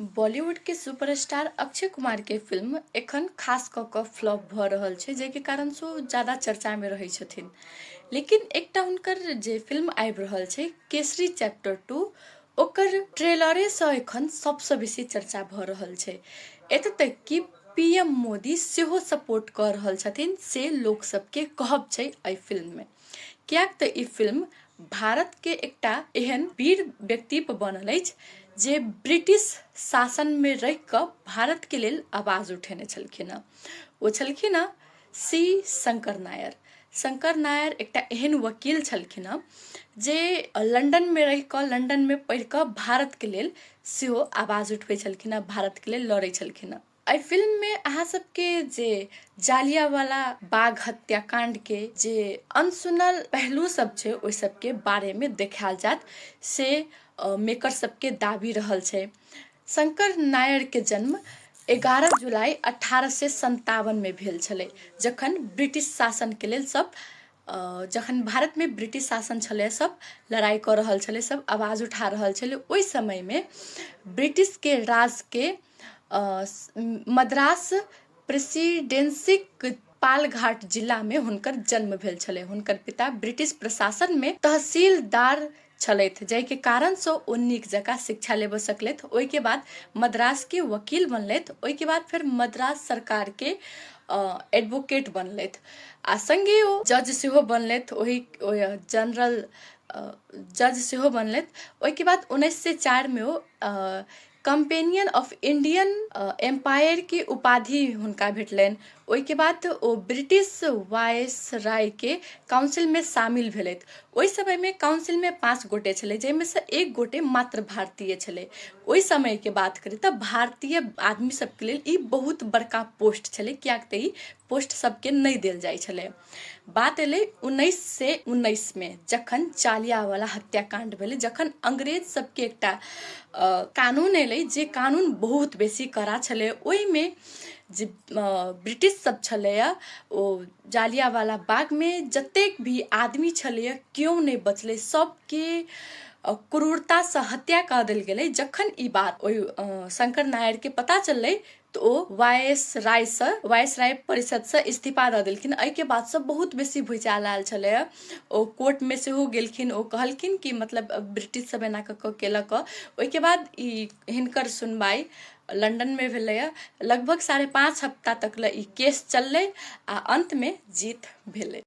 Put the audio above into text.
बॉलीवुड के सुपरस्टार अक्षय कुमार के फिल्म एखन खास कऽ कऽ फ्लॉप भऽ रहल छै, जाहिके कारणसँ ओ ज्यादा चर्चामे रहै छथिन। लेकिन एकटा हुनकर जे फिल्म आबि रहल छै केसरी चैप्टर 2, ओकर ट्रेलरेसँ एखन सबसँ बेसी चर्चा भऽ रहल छै। एतऽ तक कि पी एम मोदी सेहो सपोर्ट कऽ रहल छथिन से लोक सबके कहब छै एहि फिल्ममे, किएक तऽ ई फिल्म भारतके एकटा एहन वीर व्यक्ति पर बनल अछि जे ब्रिटिश शासनमे रहि कऽ भारतके लेल आवाज उठेने छलखिन हँ। ओ छलखिन हँ सी शंकर नायर। शंकर नायर एकटा एहन वकील छलखिन हँ जे लंडनमे रहि कऽ, लंडनमे पढ़ि कऽ भारतके लेल सेहो आवाज उठबै छलखिन हँ, भारतके लेल लड़ै छलखिन हँ। एहि फिल्ममे अहाँ सबके जे जालियावाला बाग हत्याकाण्डके जे अनसुनल पहलू सब छै ओहि सबके बारेमे देखायल जायत से मेकर सबके दाबी रहल छै। शंकर नायरके जन्म 11 जुलाई 1857मे भेल छलै, जखन ब्रिटिश शासनके लेल सब, जखन भारतमे ब्रिटिश शासन छलै, सब लड़ाइ कऽ रहल छलै, सब आवाज उठा रहल छलै, ओहि समयमे ब्रिटिशके राजके मद्रास प्रेसिडेंसीक पालघाट जिलामे हुनकर जन्म भेल छलै। हुनकर पिता ब्रिटिश प्रशासनमे तहसीलदार छलथि, जाहिके कारणसँ ओ नीक जकाँ शिक्षा लेबऽ सकलथि। ओहिके बाद मद्रासके वकील बनलथि, ओहिके बाद फेर मद्रास सरकारके एडवोकेट बनलथि आ सङ्गे ओ जज सेहो बनलथि, ओहि जनरल जज सेहो बनलथि। ओहिके बाद 1904मे ओ कम्पेनियन ऑफ इंडियन एम्पायर के उपाधि हुनका भेटलनि। ओहिके बाद ओ ब्रिटिश वायसरायके काउंसिलमे शामिल भेलथि। ओहि समयमे काउंसिलमे 5 गोटे छलै, जाहिमे सँ एक गोटे मात्र भारतीय छलै। ओहि समयके बात करी तऽ भारतीय आदमी सबके लेल ई बहुत बड़का पोस्ट छलै, किएक तऽ ई पोस्ट सबके नहि देल जाइ छलै। बात एलै 1919मे, जखन जालियावाला हत्याकाण्ड भेलै, जखन अंग्रेज सबके एकटा कानून एलै जे कानून बहुत बेसी कड़ा छलै। ओहिमे जे ब्रिटिश सब छलैए ओ जालियावाला बागमे जतेक भी आदमी छलैए केओ नहि बचलै, सबके क्रूरतासँ हत्या कऽ देल गेलै। जखन ई बात ओहि शंकर नायरके पता चललै तऽ ओ वायसरायसँ, वायसराय परिषदसँ इस्तीफा दऽ देलखिन। एहिके बादसँ बहुत बेसी भूचाल आयल छलैए। ओ कोर्टमे सेहो गेलखिन, ओ कहलखिन कि मतलब ब्रिटिश सब एना कऽ कऽ केलक। ओहिके बाद ई हिनकर सुनवाइ लंडनमे भेलैए। लगभग 5.5 हफ्ता तक लए ई केस चललै आ अन्तमे जीत भेलै।